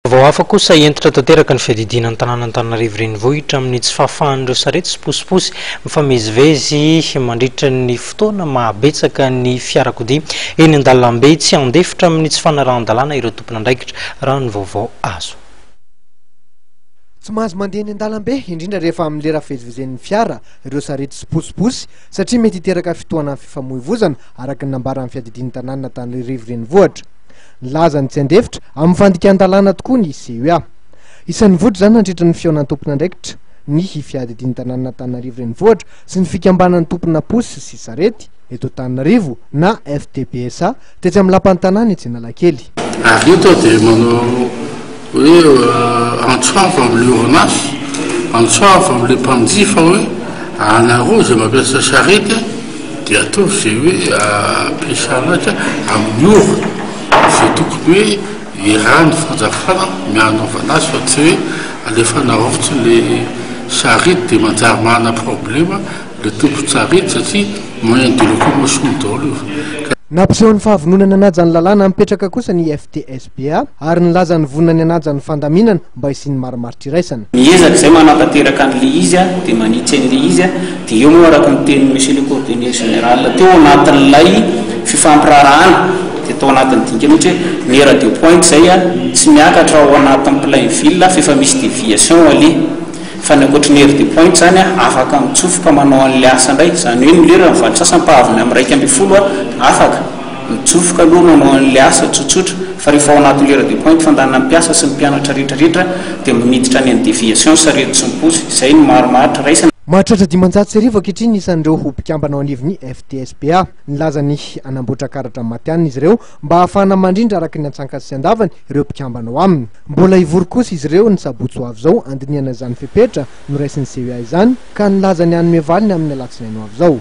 Vaovao hafa kosa, hentitra tanteraka ny fiadidiana ny tanàn'Antananarivo Renivohitra amin'ny tsy fahafahan'ireo sarety sy posiposy mifamezivezy mandritra ny fotoana mahabetsaka ny fiarakodia eny an-dalambe. Tsy handefitra amin'ny tsy fanarahan-dalàna ireo tompon'andraikitra, raha ny vaovao azo. Tsy mahazo mandeha eny an-dalambe, indrindra rehefa amin'ny lera fivezivezen'ny fiara, ireo sarety sy posiposy satria mety hiteraka fitohanan'ny fifamoivozana, araka ny nambaran'ny fiadidian'ny tanàn'Antananarivo Renivohitra. Nilaza ny tsy handefitra amin'ny fandikan-dalàna tokoa ny CEA. Isan'ny nivoitra izany nandritra ny fihaonan'ny tompon'andraikitra ny fiadidian'ny tanànan'Antananarivo Renivohitra sy ny fikambanan'ny tompona posy sy sarety eto Antananarivo na FTBSA tetsy amin'ny lapan'ny tanàna etsy Analakely. Ary eto aho dia manao hoe antso avo amin'ilay orinasa, antso avo amin'ilay mpanjifa hoe anareo izay mampiasa sarety dia ataovy izay hoe ampiasana azy amin'ny ora izay tokony hoe iarahan'ny fanjakana mianaovana azy fa tsy hoe alefanareo fotsiny le sarety dia manjary manana problema le tompon-tsarety satria moyen de locomotion daholo io. Nampiseho ny fahavononany hanaja ny lalàna mipetraka kosa ny FTSBA ary nilaza ny vonona ny hanaja ny fandaminana mba hisian'ny marimaritra iraisana. Miezaka izay manatanteraka an'ilay izy dia manitsy an'ilay izy dia eo moa araka ny tenin'i Monsieur le Coordonnier Général teo ao anatin'ilay fifampiraharahana dia tao anatin'ny dinika mihitsy hoe ny heure de pointe izay tsy miakatra ao anatin'ny plein ville fa efa misy déviation aleha fa ny ankoatry ny heure de pointe izany afaka mitsofoka manao an'ilay asa indray izany hoe ny lera ny valo sasany mpahavony amin'ny 11 afaka Mitsofoka aloha manao an'ilay asa tsotsotra fa rehefa ao anatin'ny lera de pointe fandanana ny mpiasa sy ny mpianatra rehetra rehetra dia miditra any amin'ny déviation sarety sy ny posy, izay no marimaritra raisina. Mahatratra 1500 ankehitriny ny isan'ireo ho mpikambana ao anivon'ny FTSBA. Nilaza ny hanamboatra karatra matihanina izy ireo mba hahafahana mandrindra araka ny antsankany sy andavany ireo mpikambana ao aminy. Mbola hivory kosa izy ireo ny sabotsy ho avy izao handinihana izany fepetra noraisin'ny CEA izany ka nilaza ny hanome valiny amin'ny alatsinainy ho avy izao.